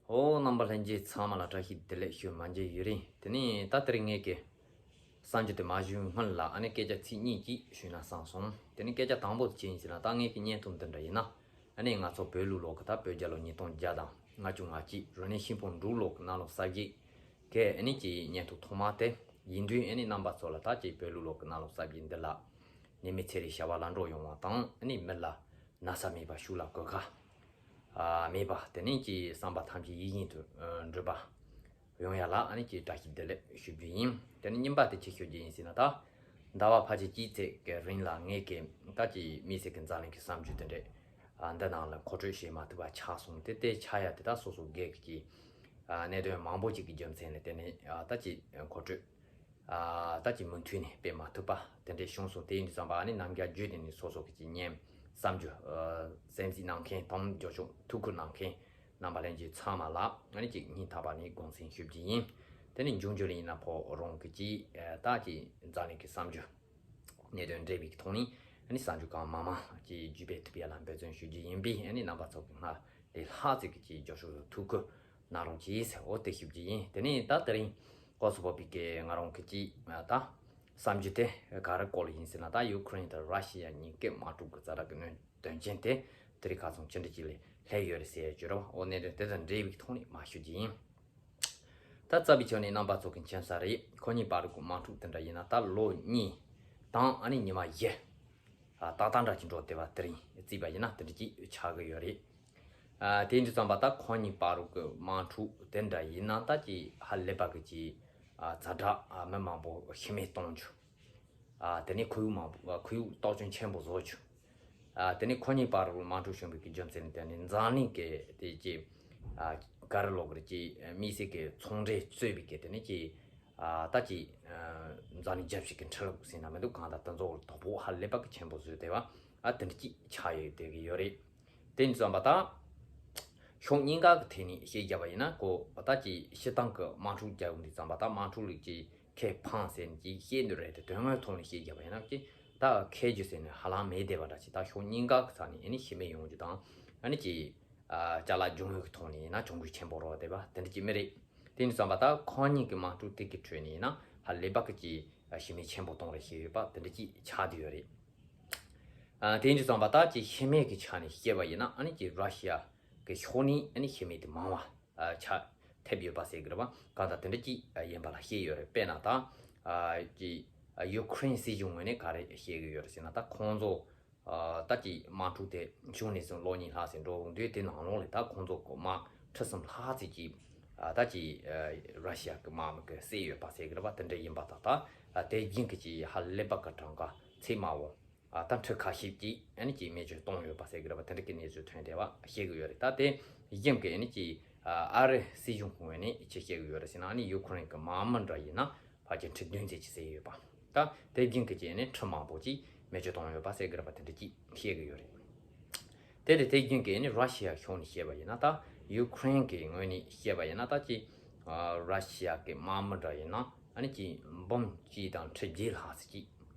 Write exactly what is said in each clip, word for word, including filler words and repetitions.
ཨོ་རྣམ་པ་ལྷན་རྒྱས་ཚང་མ་ལ་བཀྲ་ཤིས་བདེ་ལེགས་ཞུ་མ་མཇལ་ཡུན་རིང་། དེ་ནས་ད་དེ་རིང་ངས་ཀྱི་གསར་འགྱུར་དེ་མ་ཞུས་སྔོན་ལ་ཨ་ནི་སྐད་ཆ་ཚིག་གཉིས་ཅིག་ཞུས་ན་བསམ་སོང་། དེ་ནས་སྐད་ཆ་དང་པོ་དེ་ཅི་ཡིན་ཟེར་ན། ད་ངས་ཀྱི་བརྙན་ཐུང་འདི་འདྲ་ཡིན་ན་ཨ་ནི་ང་ཚོ་བོད་ལུགས་ལོ་གི་ད་བོད་རྒྱལ་ལོ་ཉིས་སྟོང་བརྒྱ་དང་ལྔ་བཅུ་ང་གཅིག་རུ་སྣེ་ཤིང་ཕུང་འབྲུག་ལོ་གི་གནམ་ལོ་གསར་བརྗེ་གི་ཨ་ནི་ཀྱི་བརྙན་ཐུང་ཐོག་མ་དེ་ཡིན་དུས་ཨ་ནི་རྣམ་པ་ཚོ་ལ་ད་ཀྱི་བོད་ལུགས་ལོ་གི་གནམ་ལོ་གསར་བརྗེ་འདི་ལ་ནད་མེད་ཚེ་རིང་བྱ་བ་ལམ་འགྲོ་ཡོང་བ་དང་ཨ་ནི་མི་ལ་ན་ཚ་མེད་པ་ཤུགས་ལ་གོད་ཁ་ཨ་མེད་པ། དེ་ནས་ཀྱི་བསམ་པ་ཐམས་ཅད་ཡིད་བཞིན་དུ་ཨ་འགྲུབ་པ་ཡོང་ཡ་ལ་ཨ་ནི་ཀྱི་བཀྲ་ཤིས་བདེ་ལེགས་ཞུ་རྒྱུ་ཡིན། དེ་ནས་གཉིས་པ་དེ་ཅི་ཞུ་རྒྱུ་ཡིན་ཟེར་ན། ད་ཟླ་བ་ཕལ་ཆེར་གཅིག་ཙམ་གི་རིང་ལ་ངས་ཀྱི་ད་ཀྱི་དམིགས་བསལ་གྱི་འཛམ་གླིང་གི་གསར་འགྱུར་དེ་འདྲས་ཨ་འདི་ནང་ལ་མཁོ་སྤྲོད་བྱེད་མ་ཐུབ་པ་ཆགས་སོང་། དེ་དེ་ཆགས་ཡ་དེ་ད་སོ་སོ་སྒེར་གྱི་ཨ་གནད་དོན་མང་པོ་ཅིག་གི་རྒྱུ་མཚན་ལས་དེ་ནས་ཨ་ད་ཀྱི་མཁོ་སྤྲོད་ཨ་ད་ཀྱི་མུ་མཐུད་ནས་སྤེལ་མ་ཐུབ་པ་དེ་འདྲས་བྱུང་སོང་། དེ་ཡིན་དུས་ཙམ་པ་ཨ་ནི་ནམ་རྒྱུན་བརྒྱུད་དེ་ནས་སོ་སོ་གི་ཀྱི་ཉན་བསམ་རྒྱུ་ཨ་གསན་གཟིགས་གནང་མཁན་དང་རྒྱབ་སྐྱོར་ཐུགས་ཁུར་གནང་མཁན་རྣམ་པ་ལྷན་རྒྱས་ཚང་མ་ལ་ཨ་ནི་ཅིག་སྙིང་ཐག་པ་ནས་དགོངས་སེལ་ཞུ་རྒྱུ་ཡིན། དེ་ནས་འབྱུང་འགྱུར་ཡིན་ན་ཕོ་རོང་གི་ཀྱི་ཨ་ད་ཀྱི་འཛམ་གླིང་གི་གསར་འགྱུར་གནད་དོན་འབྲེལ་བའི་ཐོག་ནས་ཨ་ནི་གསར་འགྱུར་གང་མང་མང་ཅིག་བརྒྱུད་སྤེལ་ཐུབ་ཡ་ལ་འབད་བརྩོན་ཞུ་རྒྱུ་ཡིན་པས་ཨ་ནི་རྣམ་པ་ཚོ་གི་སྔར་ལས་ལྷག་ཙམ་གྱི་ཀྱི་རྒྱབ་སྐྱོར་ཐུགས་ཁུར་གནང་རོགས་གྱིས་ཟེར་འོ་དེ་ཞུ་རྒྱུ་ཡིན། དེ་ནས་ད་དེ་རིང་སྐོར་སུ་བབས་པའི་གི་ང་རང་གི་ཀྱི་ད་བསམ་རྒྱུ་དེ་ག་རེ་སྐོར་ལ་ཡིན་ཟེར་ན། ད་ཡུ་ཀེ་རེན་དང་ར་ཤི་ཡ་གཉིས་ཀའི་དམག་འཁྲུག་གི་ཛ་དྲག་གི་གནད་དོན་ཅན་དེ་དེ་རིང་ཁ་སང་ཅི་འདྲ་ཅིག་ལ་སླེབས་ཡོད་རེད་ཟེར་རྒྱུ་རེད་བ། འོ་གནད་དོན་དེ་དང་འབྲེལ་བའི་ཐོག་ནས་མར་ཞུ་རྒྱུ་ཡིན། ད་རྩ་བའི་ཆ་ནས་རྣམ་པ་ཚོ་གི་མཁྱེན་གསལ་རེད། ཁོ་གཉིས་བར་གྱི་དམག་འཁྲུག་དེ་འདྲ་ཡིན་ན་ད་ལོ་གཉིས་དང་ཨ་ནི་ཉི་མ་བཞི་ཨ་ཏག་ཏག་འདྲ་ཅིག་འགྲོ་བསྡད་པ་དེ་རིང་བརྩིས་པ་ཡིན་ན་དེ་འདྲ་ཅིག་ཆགས་ཀྱི་ཡོད་རེད། ཨ་དེ་འདྲ་ཙམ་པ་ད་ཁོ་གཉིས་བར་གྱི་དམག་འཁྲུག་དེ་འདྲ་ཡིན་ན་ད་ཀྱི་ཧ་ལས་པ་གི་ཀྱི་ཨ་ཛ་དྲག་ཨ་མི་མང་པོ་ཤི་རྨས་གཏོང་རྒྱུ། ཨ་དེ་ནས་ཁོར་ཡུག་མང་པོ་ཨ་ཁོར་ཡུག་སྟོབས་ཆེན་ཆེན་པོ་བཟོ་རྒྱུ། ཨ་དེ་ནས་ཁོ་གཉིས་བར་དུ་དམག་འཁྲུག་བྱུང་བའི་གི་རྒྱུ་མཚན་ནི་དེ་ནི་འཛམ་གླིང་གི་དེ་ཀྱི་ཨ་ག་རེ་ལབ་དགོས་རེད། ཀྱི་དམིགས་བསལ་གྱི་ཚོང་འབྲེལ་རྩོད་པའི་གི་དེ་ནི་ཀྱི་ཨ་ད་ཀྱི་ཨ་འཛམ་གླིང་རྒྱལ་སྤྱི་གི་འཕྲིན་ལས་ཟེར་ན་མི་འདུག། གང་ལྟར་དེ་ཚོ་དོ་ཕོག་ཧ་ལས་པ་གི་ཆེན་པོ་བཟོས་བསྡད་པ་ཨ་དེ་འདྲ་ཅིག་ཆགས་ཡོད་བསྡད་ཀྱི་ཡོད་རེད། དེ་ཡིན་དུས་ཙམ་པ་ད་ཕྱོགས་གཉིས་ཀ་གི་ཐད་ནས་བཤད་རྒྱབ་པ་ཡིན་ན་ཀོ་ད་ཀྱི་སྤྱིར་བཏང་གི་དམག་འཁྲུག་རྒྱག་ཡོང་དུས་ཙམ་པ་ད་དམག་འཁྲུག་ལུགས་ཀྱི་ཁེ་ཕན་ཟེར་ནས་ཀྱི་བཤད་འདོད་རེད་དེ། དོན་དངོས་ཐོག་ནས་བཤད་རྒྱབ་པ་ཡིན་ན་ཀྱི་ད་ཁེ་རྒྱུ་ཟེར་ནས་ཧ་ལམ་མེད་བསྡད་པ་འདྲ་ཞིག། ད་ཕྱོགས་གཉིས་ཀ་གི་ས་ནས་ཨ་ནི་ཤི་རྨས་ཡོང་རྒྱུ་དང་ཨ་ནི་ཀྱི་ཨ་ཅ་ལག་འབྱུང་ཡུལ་གི་ཐོག་ནས་ཡིན་ན་གྱོང་གུད་ཆེན་པོ་རག་བསྡད་པ་དེ་འདྲ་ཅིག་མི་རེད། དེ་ཡིན་དུས་ཙམ་པ་ད་ཁོ་གཉིས་ཀྱི་དམག་འཁྲུག་དེ་གི་ཁྲོད་ནས་ཡིན་ན་ཧ་ལས་པ་གི་ཀྱི་ཤི་རྨས་ཆེན་པོ་གཏོང་རེ་བྱས་ཡོད་པ་དེ་འདྲ་ཅིག་ཆགས་བསྡད་ཡོད་རེད། ཨ་དེ་ཡིན་དུས་ཙམ་པ་ད་ཀྱི་ཤི་རྨས་ཀྱི་ཆ་ནས་བཤད་པ་ཡིན་ན་ཨ་ནི་ཀྱི་ར་ཤི་ཡ་གི་ཕྱོགས་ནས་ཨ་ནི་ཤི་རྨས་དེ་མང་བ་ཨ་ཆགས་ཐེབས་ཡོད་པ་ཟེར་གི་རེད་བ། གང་ལྟར་དེ་འདྲ་ཅིག་ཨ་ཡིན་པ་ལ་བཤད་ཡོད་རེད། དཔེར་ན་ད་ཨ་ཀྱི་ཨ་ཡུ་ཀེ་རེན་སྲིད་གཞུང་ངོས་ནས་ག་རེ་བཤད་གི་ཡོད་རེད་ཟེར་ན། ད་ཁོང་ཚོ་ཨ་ད་ཀྱི་དམག་འཁྲུག་དེ་བྱུང་ནས་བཟུང་ལོ་གཉིས་ལྷག་ཙམ་འགྲོ་འོང་དུས་དེ་ནང་ལོགས་ལ་ད་ཁོང་ཚོ་གི་དམག་ཁྲི་གསུམ་ལྷག་ཙམ་ཅིག་ཨ་ད་ཀྱི་ཨ་ར་ཤི་ཡ་གི་དམག་མི་གི་བསད་ཡོད་པ་ཟེར་གི་རེད་བ། དེ་འདྲ་ཡིན་པ་ད་ད་ཨ་དེ་རྒྱུན་གྱི་ཀྱི་ཧ་ལས་པ་གི་གྲངས་ཀ་ཚད་མ་འོང་། ཨ་ད་ཁྲི་ཁ་ཤས་ཀྱིས་ཨ་ནི་ཀྱིས་རྨས་སྐྱོན་བཏང་ཡོད་པ་ཟེར་གི་རེད་བ། དེ་འདྲ་གི་གནས་ཚུལ་ཐོན་བསྡད་པ་བཤད་གི་ཡོད་རེད། ད་དེ་གཞུང་གི་ཨ་ནི་ཀྱིས་ཨ་ཨ་རི་སྲིད་གཞུང་གི་ངོས་ནས་ཅི་བཤད་གི་ཡོད་རེད་ཟེར་ན། ཨ་ནི་ཡུ་ཁུ་རེན་གི་དམག་མི་འདྲ་ཡིན་ན་ཕལ་ཆེར་ཁྲི་བདུན་ཙམ་ཅིག་བསད་ཡོད་པ། ད་དེ་གཞུང་གི་ཀྱིས་ཨ་ནི་ཁྲི་མང་པོ་ཅིག་རྨས་སྐྱོན་བཏང་ཡོད་པ་ཟེར་གི་རེད་བ། དེ་འདྲ་ཅིག་བཤད་གི་ཡོད་རེད། དེ་དེ་དེ་གཞུང་གི་ཨ་ནི་ར་ཤི་ཡ་ཕྱོགས་ནས་བཤད་པ་ཡིན་ན། ད་ཡུ་ཁུ་རེན་གི་ངོས་ནས་བཤད་པ་ཡིན་ན་ད་ཅི་ཨ་ར་ཤི་ཡ་གི་དམག་མི་འདྲ་ཡིན་ན་ཨ་ནི་ཅི་འབུམ་གཅིག་དང་ཁྲི་བརྒྱད་ལྷག་ཙམ་ཅིག་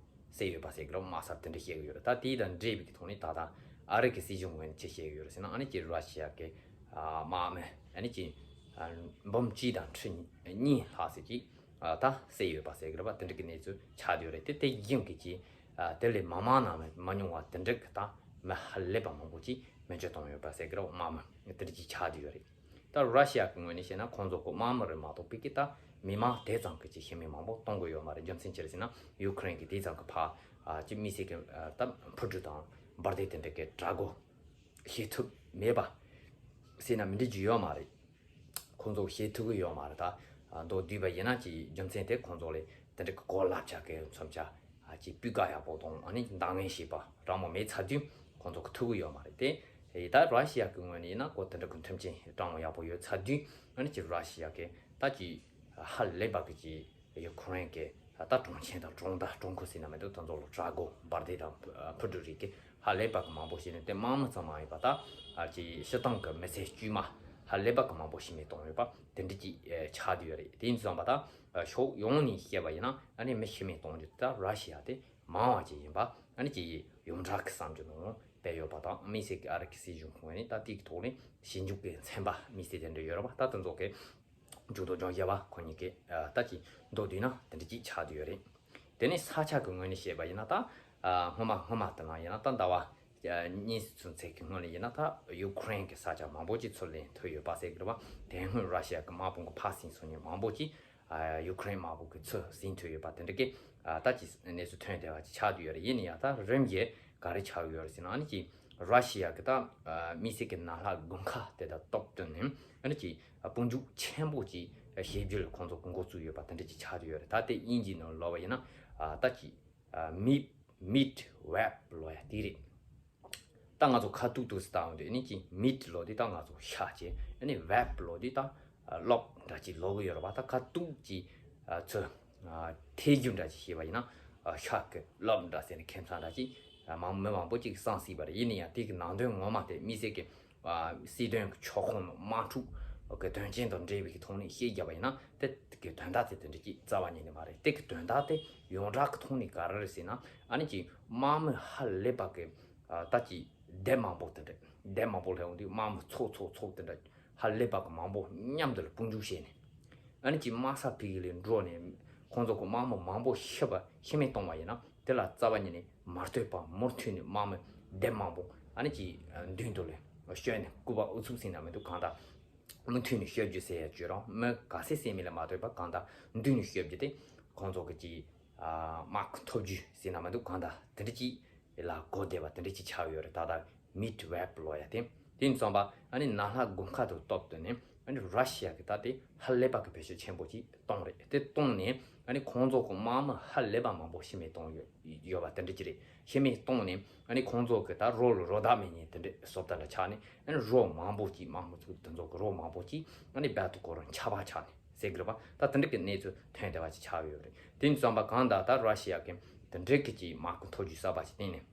བསད་ཡོད་པ་ཟེར་གི་རེད། དམག་སར་དེ་འདྲ་བཤད་གི་ཡོད་རེད། ད་དེ་དང་འབྲེལ་བའི་གི་ཐོག་ནས་ད་ལྟ་ཨ་རི་གི་སྲིད་གཞུང་ངོས་ནས་ཅི་བཤད་གི་ཡོད་རེད་ཟེར་ན། ཨ་ནི་ཅི་ར་ཤི་ཡ་གི་ཨ་དམག་མི་ཨ་ནི་ཅི་ཨ་འབུམ་གཅིག་དང་ཁྲི་གཉིས་ལྷག་ཙམ་ཅིག་ཨ་ད་བསད་ཡོད་པ་ཟེར་གི་རེད་བ། དེ་འདྲ་གི་གནས་ཚུལ་ཆགས་བསྡད་ཡོད་རེད། དེ་དེ་གཞུང་གི་ཅི་ཨ་དེ་ལས་མང་མང་ནང་མི་མི་ཉུང་བ་དེ་འདྲ་གི་ད་མི་ཧ་ལས་པ་མང་པོ་ཅིག་རྨས་སྐྱོན་བཏང་ཡོད་པ་ཟེར་གི་རེད་བ། དམག་མི་དེ་འདྲ་ཅིག་ཆགས་བསྡད་ཡོད་རེད། ད་ར་ཤི་ཡ་གི་ངོས་ནས་བཤད་ན་ཁོང་ཚོ་གི་དམག་མི་རེད་མ་གཏོགས་པའི་གི་ད་མི་མང་དེ་ཙམ་གི་ཅིག་ཤི་རྨས་མང་པོ་གཏོང་གི་ཡོད་མ་རེད། རྒྱུ་མཚན་ཅི་རེད་ཟེར་ན་ཡུ་ཁུ་རེན་གི་དེ་ཙམ་གི་ཕ་ཨ་ཅི་དམིགས་བསལ་གི་ཨ་ད་འཕུར་གྲུ་དང་འབར་མདེལ་དེ་འདྲ་གི་དྲག་པོ་བཞེས་ཐུབ་མེད་པ་ཟེར་ན་མི་འགྲིག་རྒྱུ་ཡོད་མ་རེད། ཁོང་ཚོ་བཞེས་ཐུབ་གི་ཡོད་མ་རེད། ད་ཨ་མདོར་བསྡུས་པ་ཡིན་ན་ཅིག་རྒྱུ་མཚན་དེ་ཁོང་ཚོ་ལ་དེ་འདྲ་གི་གོ་ལག་ཆ་གི་མཚོན་ཆ་ཨ་ཅིག་སྤུས་ཀ་ཡག་པོ་དང་ཨ་ནི་འདང་ངེས་ཤེས་པ་དྲང་མོ་མེད་ཚར་དུས་ཁོང་ཚོ་གི་ཐུབ་གི་ཡོད་མ་རེད། དེ་ད་ར་ཤི་ཡ་གི་ངོས་ནས་ཡིན་ན་ཁོ་དེ་འདྲ་གི་མཐུན་རྐྱེན་དྲང་མོ་ཡག་པོ་ཡོད་ཚར་དུས་ཨ་ནི་ཅིག་ར་ཤི་ཡ་གི་ད་ཅིག་ཧ་ལས་པ་གི་ཅིག་ཡུ་ཁུ་རེན་གི་ད་གྲོང་ཁྱེར་དང་གྲོང་རྡལ་གྲོང་ཁུལ་ཟེར་ན་མི་འདུག། དེ་ཚོ་ལ་དྲག་པོ་འབར་མདེལ་དང་འཕུར་གྲུ་རིགས་ཀྱི་ཧ་ལས་པ་གི་མང་པོ་བྱས་ནས་དེ་དམག་མི་ཙམ་མ་ཡིན་པ་ད་ཨ་ཅིག་སྤྱིར་བཏང་གི་མི་ཚེ་དཀྱུས་མ་ཧ་ལས་པ་གི་མང་པོ་ཤི་རྨས་བཏང་ཡོད་པ་དེ་འདྲ་ཅིག་ཨེ་ཆགས་བསྡད་ཡོད་རེད། དེ་ཡིན་དུས་ཙམ་པ་ད་ཨ་ཕྱོགས་ཡོངས་ནས་བཤད་པ་ཡིན་ན་ཨ་ནི་མི་ཤི་རྨས་གཏོང་རྒྱུ་ད་ར་ཤི་ཡ་དེ་མང་བ་ཅིག་ཡིན་པ་ཨ་ནི་ཅིག་ཡོངས་གྲགས་ཀྱི་བསམ་རྒྱུ་ནང་ སྤེལ་ཡོད་པ་དང་། དམིགས་བསལ་གྱི་ཨ་རི་གི་སྲིད་གཞུང་ཁོངས་ནས་ད་དེའི་ཐོག་ནས་ཞིབ་འཇུག་གི་ཚན་པ་དམིགས་བསལ་དེ་འདྲ་ཡོད་རེད་པ། ད་དེ་ཚོ་གི་མཇུག་ཏུ་ལྗོངས་རྒྱབ་པ་ཁོ་གཉིས་ཀྱི་ད་ཅིག་མདོར་བསྡུས་ན་དེ་འདྲ་ཅིག་ཆགས་བསྡད་ཡོད་རེད། དེ་ནས་ས་ཆ་གི་ངོས་ནས་བཤད་པ་ཡིན་ན། ད་སྔོན་མ་སྔོན་མ་དེ་ནང་ཡིན་ན། ད་ཟླ་བ་གཉིས་ཙམ་ཚད་ཀྱི་སྔོན་ལ་ཡིན་ན། ད་ཡུ་ཀེ་རེན་གྱི་ས་ཆ་མང་པོ་ཅིག་ཚུར་ལེན་ཐུབ་ཡོད་པ་ཟེར་གི་རེད་པ། དེ་སྔོན་ར་ཤི་ཡ་གི་དམག་དཔུང་གི་ཕར་ཟིན་སོང་མཁན་མང་པོ་ཅིག་ཡུ་ཀེ་རེན་དམག་དཔུང་གིས་ཚུར་ཟིན་ཐུབ་ཡོད་པ་དེ་འདྲ་གི་ད་ཅིག་གནས་ཚུལ་ཐོན་བསྡད་པ་ཅིག་ཆགས་བསྡད་ཡོད་རེད། ཡིན་ན་ཡང་ད་རིམ་བཞིན་ག་རེ་ཆགས་ཡོད་རེད་ཟེར་ན། ཨ་ནི་ཅིག་ར་ཤི་ཡ་གི་ད་དམིགས་བསལ་གྱི་ནང་ལྷ་དགོན་ཁག་དེ་དང་སྟབས་བསྟུན་ནས། ཨ་ནི་ཅིག་དཔུང་འཇུག་ཆེན་པོ་ཅིག་བྱེད་རྒྱུ་ལ་ཁོང་ཚོ་གི་འགོ་བཙུགས་ཡོད་པ་དེ་འདྲ་ཅིག་ཆགས་བསྡད་ཡོད་རེད། ད་དེ་དབྱིན་ཇིའི་ནང་ལབ་པ་ཡིན་ན། ད་ཅིག་མིཌ་མིཌ་ཝེབ་ལབ་ཡ་དེ་རེད། ད་ང་ཚོ་ཁ་ཐུག་ཐུག་སེ་བལྟ་ཡོང་དུས། ཨ་ནི་ཅིག་མིཌ་ལབ་དུས་ད་ང་ཚོ་ཤ་བྱས། ཨ་ནི་ཝེབ་ལབ་དུས་ད་རླབས་འདྲ་ཅིག་ལབ་ཀྱི་ཡོད་རེད་པ། ད་ཁ་ཐུག་ཅིག་ཚུར་ཐེ་རྒྱུ་འདྲ་ཅིག་བྱས་པ་ཡིན་ན། ཤ་གི་རླབས་འདྲ་ཟེར་ནས་ཁ་སང་འདྲ་ཅིག་མང་མི་མང་པོ་ཅིག་གསན་སྲིད་པ་རེད། ཡིན་ན་ཡང་དེ་གི་ནང་དོན་ངོ་མ་དེ་དམིགས་བསལ་གྱི་སྲིད་དོན་གྱི་ཕྱོགས་ཁོངས་ནང་དམག་འཁྲུག་གི་དོན་རྐྱེན་དང་འབྲེལ་བའི་གི་ཐོག་ནས་བཤད་རྒྱབ་པ་ཡིན་ན། དེ་གི་དོན་དག་དེ་དེ་འདྲ་ཅིག་རྩ་བ་ཉིད་ནས་མ་རེད། དེ་གི་དོན་དག་དེ་ཡོངས་གྲགས་ཀྱི་ཐོག་ནས་ག་རེ་རེད་ཟེར་ན། ཨ་ནི་ཅིག་དམག་མི་ཧ་ལས་པ་གི་ད་ཅིག་སྡེ་མང་པོ་དེ་འདྲ། སྡེ་མང་པོ་སླེབས་ཡོང་དུས་དམག་མི་ཚོགས་ཚོགས་ཚོགས་དེ་འདྲ་ཧ་ལས་པ་གི་མང་པོ་མཉམ་དུ་ལ་དཔུང་འཇུག་བྱས་ནས། ཨ་ནི་ཅིག་དམག་ས་ཕ་གི་ལ་འགྲོ་ནས་ཁོང་ཚོ་གི་དམག་མི་མང་པོ་ཤི་བ་ཤི་རྨས་བཏང་བ་ཡིན་ན། དེ་ལ་རྩ་བ་ཉིད་ནས་མ་ལྟོས་པ་མུ་མཐུད་ནས་དམག་མི་སྡེ་མང་པོ་ཨ་ནི་ཅིག་མདུན་དུ་ལ་བསྐྱོད་ནས། སྐུད་པ་ཨུ་ཚུགས་ཟེར་ན་མི་འདུག་གང་ལྟར་མུ་མཐུད་ནས་བསྐྱོད་རྒྱུ་ཟེར་ཡ་བྱོས་རོགས། མི་ག་ཚད་བསད་མིན་ལ་མ་ལྟོས་པ་གང་ལྟར་མདུན་ནས་བསྐྱོད་རྒྱུ་དེ་ཁོང་ཚོ་གི་ཅིག་དམག་གི་ཐོབ་རྒྱུ་ཟེར་ན་མི་འདུག་གང་ལྟར་དེ་འདྲ་ཅིག་ལ་གོ་བསྡད་པ་དེ་འདྲ་ཅིག་ཆགས་ཡོད་རེད། ད་ལྟ་མིཌ་ཝེབ་ལབ་ཡ་དེ། དེ་ཡིན་ཙང་པ་ཨ་ནི་ནང་ལྷ་དགོན་ཁག་དང་སྟབས་བསྟུན་ནས། ཨ་ནི་ར་ཤི་ཡ་གི་ད་དེ་ཧ་ལས་པ་གི་བེད་སྤྱོད་ཆེན་པོ་ཅིག་བཏང་རེད། དེ་བཏང་ནས་ཨ་ནི་ཁོང་ཚོ་གི་དམག་མི་ཧ་ལས་པ་མང་པོ་ཤི་རྨས་བཏང་ཡོད་ཡོད་པ་དེ་འདྲ་ཅིག་རེད། ཤི་རྨས་བཏང་ནས་ཨ་ནི་ཁོང་ཚོ་གི་ད་རོ་ལ་རོ་བདག་མེད་མཁན་དེ་འདྲ་བཟོ་ལྟ་འདྲ་ཆགས་ནས། ཨ་ནི་རོ་མང་པོ་ཅིག་དམག་མི་ཚོ་དེ་ཚོ་གི་རོ་མང་པོ་ཅིག་ཨ་ནི་རྦད་དེ་ཁོ་རང་ཆག་པ་ཆགས་ནས་ཟེར་གི་རེད་པ། ད་དེ་འདྲ་གི་གནས་ཚུལ་ཐོན་བསྡད་པ་ཅིག་ཆགས་ཡོད་རེད། དེ་ཡིན་ཙང་པ་གང་ལྟར་ད་ར་ཤི་ཡ་གི་དེ་འདྲ་གི་ཅིག་དམག་གི་ཐོབ་རྒྱུ་གསར་པ་ཅིག་བཏིང་ནས།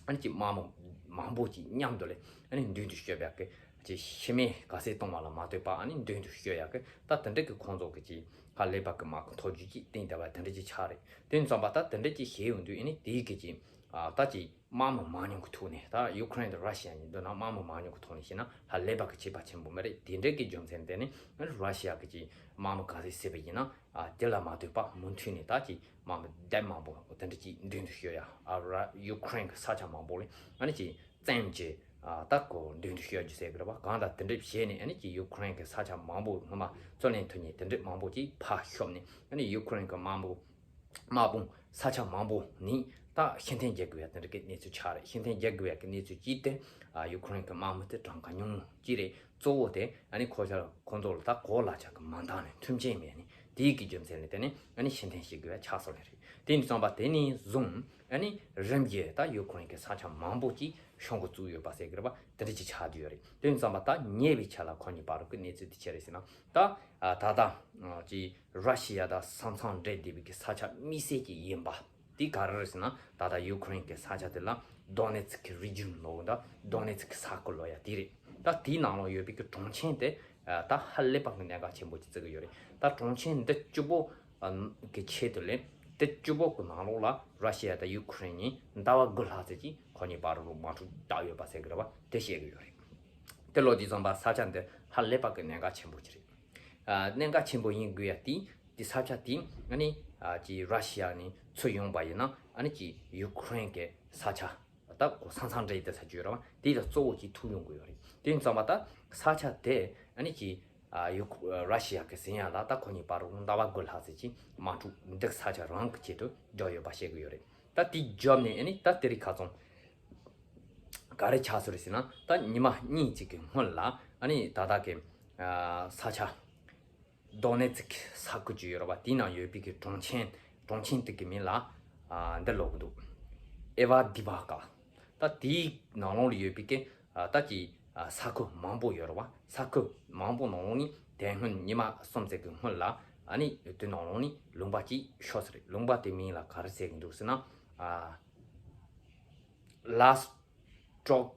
ཨ་ནི་ཅིག་དམག་མི་མང་པོ་ཅིག་མཉམ་དུ་ལ་ཨ་ནི་མདུན་དུ་བསྐྱོད་པའི་གི་ཅིག་ཤི་རྨས་ག་ཚད་བཏང་བ་ལ་མ་ལྟོས་པ་ཨ་ནི་མདུན་དུ་བསྐྱོད་ཡ་གི་ད་དེ་འདྲ་གི་ཁོང་ཚོ་གི་ཅིག་ཧ་ལས་པ་གི་དམག་གི་ཐོབ་རྒྱུ་ཅིག་བཏིང་བསྡད་པ་དེ་འདྲ་ཅིག་ཆགས་རེད། དེ་ཡིན་ཙང་པ་ད་དེ་འདྲ་ཅིག་བྱས་ཡོང་དུས། ཨ་ནི་དེའི་གི་ཅིག་ད་ཅིག་དམག་མི་མང་ཉུང་གི་ཐོག་ནས། ད་ཡུ་ཀེ་རེན་དང་ར་ཤི་ཡ་གཉིས་མདུན་ན་དམག་མི་མང་ཉུང་གི་ཐོག་ནས་བཤད་ན་ཧ་ལས་པ་གི་ཁྱད་པར་ཆེན་པོ་མ་རེད། དེ་འདྲ་གི་རྒྱུ་མཚན་དེ་ནི་ཨ་ནི་ར་ཤི་ཡ་གི་ཅིག་དམག་མི་ག་ཚད་བསད་པ་ཡིན་ན། ཨ་དེ་ལ་མ་ལྟོས་པ་མུ་མཐུད་ནས་ད་ཅིག་དམག་མི་སྡེ་མང་པོ་དེ་འདྲ་ཅིག་མདུན་དུ་བསྐྱོད་ཡ། ཨ་ར་ཡུ་ཀེ་རེན་གི་ས་ཆ་མང་པོ་ལ་ཨ་ནི་ཅིག་བཙན་གྱིས་ཨ་ད་ཁོ་མདུན་དུ་བསྐྱོད་རྒྱུ་ཟེར་གི་རེད་པ། གང་ལྟར་དེ་འདྲ་བྱས་ནས་ཨ་ནི་ཅིག་ཡུ་ཀེ་རེན་གི་ས་ཆ་མང་པོ་སྔོན་མ་རྩོད་ལེན་ཐུབ་མཁན་དེ་འདྲ་མང་པོ་ཅིག་ཕར་ཤོར་ནས། ཨ་ནི་ཡུ་ཀེ་རེན་གི་དམག་དཔུང་དམག་དཔུང་ས་ཆ་མང་པོ་ནས་ད་ཕྱིར་འཐེན་རྒྱག་དགོས་ཡ་དེ་འདྲ་གི་གནས་ཚུལ་ཆགས་རེད། ཕྱིར་འཐེན་རྒྱག་དགོས་ཡ་གི་གནས་ཚུལ་གཅིག་དེ། ཨ་ཡུ་ཀེ་རེན་གི་དམག་མི་དེ་གྲངས་ཀ་ཉུང་ངུ་གཅིག་རེད། གཙོ་བོ་དེ་ཨ་ནི་ཁོ་ཚོ་ཁོ་ཚོ་ལ་ད་གོ་ལག་ཆ་གི་མ་འདང་ནས་མཐུན་རྐྱེན་མེད་ནས། དེའི་གི་རྒྱུ་མཚན་ལ་བརྟེན་ནས་ཨ་ནི་ཕྱིར་འཐེན་བྱེད་དགོས་ཡ་ཆགས་སོང་ནི་རེད། དེ་ཡིན་ཙང་པ་དེ་ནས་བཟུང་ཨ་ནི་རིམ་གྱིས་ད་ཡུ་ཀེ་རེན་གི་ས་ཆ་མང་པོ་ཅིག་ཤོང་འགོ་བཙུགས་ཡོད་པ་ཟེར་གི་རེད་པ། དེ་འདྲ་ཅིག་ཆགས་བསྡད་ཡོད་རེད། དེ་ཡིན་ཙང་པ་ད་ཉེ་བའི་ཆར་ལ་ཁོ་གཉིས་བར་གི་གནས་ཚུལ་དེ་ཆི་རེད་ཟེར་ན། ད་ཨ་ད་ལྟ་ཨ་ཅིག་ར་ཤི་ཡ་དང་ས་མཚམས་འབྲེལ་བསྡད་པའི་གི་ས་ཆ་དམིགས་བསལ་གྱི་ཡིན་པ་དེ་ག་རེ་རེད་ཟེར་ན། ད་ལྟ་ཡུ་ཀེ་རེན་གི་ས་ཆ་དེ་ལ་དོ་ནེ་ཚིག་གི་རི་ཇིན་ལབ་ཡ། ད་དོ་ནེ་ཚིག་གི་ས་ཁུལ་ལབ་ཡ་དེ་རེད། ད་དེའི་ནང་ལ་ཡོད་པའི་གི་གྲོང་ཆེན་དེ་ཨ་ད་ཧ་ལས་པ་གི་གནད་འགག་ཆེན་པོ་ཅིག་བརྩི་གི་ཡོད་རེད། ད་གྲོང་ཆེན་འདི་བཅུ་པོ་ཨ་གི་ཆེད་དུ་ལས་དེ་བཅུ་པོ་གི་ནང་ལོགས་ལ་ར་ཤི་ཡ་དང་ཡུ་ཀེ་རེན་གཉིས་ཟླ་བ་དགུ་ལྷག་ཙམ་ཅིག་ཁོ་གཉིས་བར་དུ་དམག་འཁྲུག་བསྡད་ཡོད་པ་ཟེར་གི་རེད་པ། དེ་བཤད་གི་ཡོད་རེད། དེ་ལོ་དེ་ཙམ་པ་ས་ཆ་འདི་ཧ་ལས་པ་གི་གནད་འགག་ཆེན་པོ་ཅིག་རེད། ཨ་གནད་འགག་ཆེན་པོ་ཡིན་དགོས་ཡ་དེ་དེ་ས་ཆ་དེ་ཨ་ནི་ཨ་ཅིག་ར་ཤི་ཡ་ནས་ཚུར་ཡོང་པ་ཡིན་ན། ཨ་ནི་ཅིག་ཡུ་ཀེ་རེན་གི་ས་ཆ་ད་ཁོ་ས་མཚམས་འབྲེལ་དེ་ས་ཆ་ཡོད་རེད་པ། དེ་ལ་གཙོ་བོ་ཅིག་ཐུག་ཡོང་གི་ཡོད་རེད། དེ་ཙམ་པ་ད་ས་ཆ་དེ་ཨ་ནི་ཅིག་ཨ་ཡུ་ར་ཤི་ཡ་གི་ཟིན་ཡ་ལ་ད་ཁོ་གཉིས་བར་དུ་ཟླ་བ་དགུ་ལྷག་ཙམ་ཅིག་དམག་འཁྲུག་འདི་ས་ཆ་རང་གི་ཆེད་དུ་བརྒྱབ་ཡོད་པ་བཤད་གི་ཡོད་རེད། ད་དེ་བརྒྱབ་ནས་ཨ་ནི་ད་དེ་རིང་ཁ་སང་ག་རེ་ཆགས་སོང་རེད་ཟེར་ན། ད་ཉི་མ་གཉིས་ཅིག་གི་སྔོན་ལ་ཨ་ནི་ད་ལྟ་གི་ཨ་ས་ཆ་དོ་ནེ་ཚིག་ས་ཁུལ་ཅིག་ཡོད་རེད་པ། དེའི་ནང་ཡོད་པའི་གི་གྲོང་ཆེན་གྲོང་ཆེན་དེ་གི་མིང་ལ་ཨ་འདི་ལབ་གི་འདུག་ཨེ་ཝ་དི་བ་ཀ། ད་དེའི་ནང་ལོགས་ལ་ཡོད་པའི་གི་ཨ་ད་ཀྱི་ཨ་ས་ཁུལ་མང་པོ་ཡོད་རེད་པ། ས་ཁུལ་མང་པོ་ནང་ལོགས་ནས་དེ་སྔོན་ཉི་མ་གསུམ་ཙམ་གི་སྔོན་ལ་ཨ་ནི་དེ་ནང་ལོགས་ནས་ལུང་པ་ཅིག་ཤོར་སོང་རེད། ལུང་པ་དེ་མིང་ལ་ག་རེ་ཟེར་གི་འདུག་ཟེར་ན། ཨ་ལ་སི་ཀྲོག་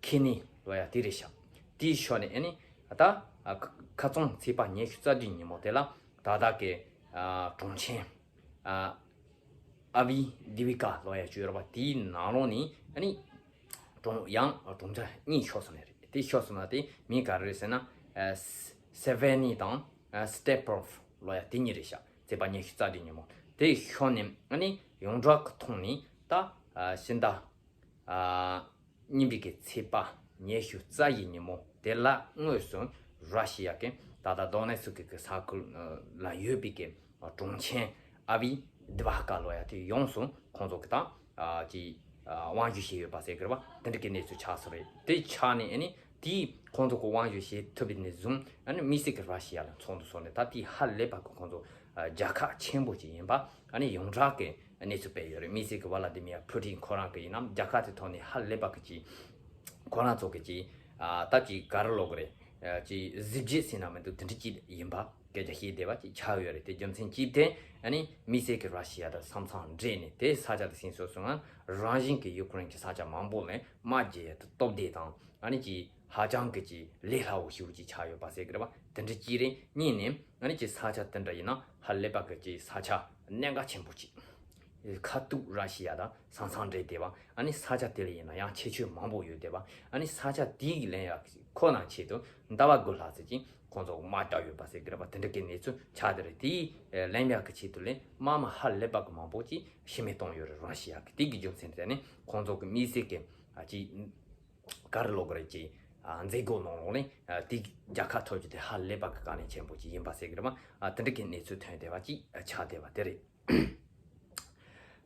ཁི་ནི་ལབ་ཡ་དེ་རེད་ཤག་དེའི་ཤོར་ནས་ཨ་ནི་ད་ཨ་ཁ་ཁ་སང་ཚེས་པ་ཉི་ཤུ་རྩ་བདུན་ཉིན་མོ་དེ་ལ་ད་ལྟ་གི་ཨ་གྲོང་ཆེན་ཨ་ཨ་བི་དི་བི་ཀ་ལབ་ཡ་ཅིག་ཡོད་རེད་པ། དེའི་ནང་ལོགས་ནས་ཨ་ནི་ གྲོང་ཡང་གྲོང་ཁྱེར་གཉིས་ཤོར་སོང་ནི་རེད། དེ་ཤོར་སོང་ན་དེ་མིང་ག་རེ་རེད་ཟེར་ན། ཨ་ས་སེ་ཝེ་ནི་དང་ཨ་སི་ཏེ་པོ་རོབ་ལོ་ཡ་དེ་གཉིས་རེད་ཤག་ཚེས་པ་ཉི་ཤུ་རྩ་བདུན་ཉིན་མོ་དེ་ཤོར་ནས་ཨ་ནི་ཡོངས་གྲགས་ཀྱི་ཐོག་ནས་ད་ཨ་ཕྱི་ཟླ་ཨ་གཉིས་པའི་གི་ཚེས་པ་ཉི་ཤུ་རྩ་བཞི་ཉིན་མོ་དེ་ལ་དངོས་སུ་ར་ཤི་ཡ་གི་ད་ལྟ་དོ་ནེ་སི་ཀི་གི་ས་ཁུལ་ལ་ཡོད་པའི་གི་གྲོང་ཁྱེར་ཨ་བི་དི་བྷ་ཀ་ལོ་ཡ་དེ་ཡོངས་སུ་ཁོང་ཚོ་གི་ད་ཨ་ཅི་ཨ་དབང་བསྒྱུར་བྱས་ཡོད་པ་ཟེར་གི་རེད་བ། དེ་འདྲ་གི་གནས་ཚུལ་ཆགས་སོང་རེད། དེ་ཆགས་ནས་ཨ་ནི་དེས་ཁོང་ཚོ་གི་དབང་བསྒྱུར་བྱེད་ཐུབ་པའི་ནས་བཟུང་ཨ་ནི་དམིགས་བསལ་གི་ར་ཤི་ཡ་ལ་ཚོགས་འདུ་ཚོགས་ནས་ད་དེ་ཧ་ལས་པ་གི་ཁོང་ཚོ་ཨ་རྒྱལ་ཁ་ཆེན་པོ་ཅིག་ཡིན་པ། ཨ་ནི་ཡོངས་གྲགས་ཀྱི་གནས་ཚུལ་སྤེལ་ཡོད་རེད། དམིགས་བསལ་གི་ཝ་ལ་ཏི་མིར་ཕུ་ཏིན་ཁོ་རང་གི་ཡིན་ནམ་རྒྱལ་ཁ་དེ་ཐོག་ནས་ཧ་ལས་པ་གི་ཅིག་ཁོ་རང་ཚོ་གི་ཅིག་ཨ་ད་ཅིག་ག་རེ་ལབ་དགོས་རེད། ཨ་ཅིག་གཟི་བརྗིད་ཟེར་ན་མི་འདུག་དེ་འདྲ་ཅིག་ཡིན་པ་སྐད་ཆ་བཤད་བསྡད་པ་ཅིག་ཆགས་ཡོད་རེད། དེ་རྒྱུ་མཚན་གཅིག་དེ་ཨ་ནི་དམིགས་བསལ་གི་ར་ཤི་ཡ་དང་ས་མཚམས་འབྲེལ་ནས་དེ་ས་ཆ་དེ་ཟིན་སོ་སོ་ང་རང་བཞིན་གི་ཡུ་ཀེ་རེན་གྱི་ས་ཆ་མང་པོ་ལ་དམག་རྒྱག་ཡ་དང་སྟོབས་སྡེ་དང་ཨ་ནི་ཅིག་ཧ་ཅང་གི་ཅིག་ལས་སླ་བོ་ཞེ་པོ་ཅིག་ཆགས་ཡོད་པ་ཟེར་གི་རེད་བ། དེ་འདྲ་ཅིག་རེད། གཉིས་ནས་ཨ་ནི་ཅིག་ས་ཆ་དེ་འདྲ་ཡིན་ན་ཧ་ལས་པ་གི་ཅིག་ས་ཆ་གནད་འགག་ཆེན་པོ་ཅིག་ཁ་ཐུག་ར་ཤི་ཡ་དང་ས་མཚམས་འབྲེལ་བསྡད་པ། ཨ་ནི་ས་ཆ་དེ་ལ་ཡིན་ན་ཡང་ཁྱད་ཆོས་མང་པོ་ཡོད་བསྡད་པ། ཨ་ནི་ས་ཆ་དེའི་ལེན་ཡ་ཁོ་ན་ཆེད་དུ་ཟླ་བ་དགུ་ལྷག་ཙམ་ཅིག་ཁོང་ཚོ་དམག་རྒྱག་ཡོད་པ་ཟེར་གི་རེད་བ། དེ་འདྲ་གི་གནས་ཚུལ་ཆགས་བསྡད་རེད། དེའི་ལེན་ཡ་གི་ཆེད་དུ་ལས་དམག་མི་ཧ་ལས་པ་གི་མང་པོ་ཅིག་ཤི་རྨས་བཏང་ཡོད་རེད། ར་ཤི་ཡ་གི་དེ་གི་རྒྱུ་མཚན་དེ་ནི་ཁོང་ཚོ་གི་དམིགས་བསལ་གི་ཨ་ཅིག་ག་རེ་ལབ་དགོས་རེད། ཅིག་ཨ་མཛད་སྒོ་ནང་ལོགས་ནས་ཨ་དེ་རྒྱལ་ཁ་ཐོབ་རྒྱུ་དེ་ཧ་ལས་པ་གི་དཀའ་ལས་ཆེན་པོ་ཅིག་ཡིན་པ་ཟེར་གི་རེད་མ། ཨ་དེ་འདྲ་གི་གནས་ཚུལ་ཐོན་བསྡད་པ་ཅིག་ཨ་ཆགས་བསྡད་པ་དེ་རེད།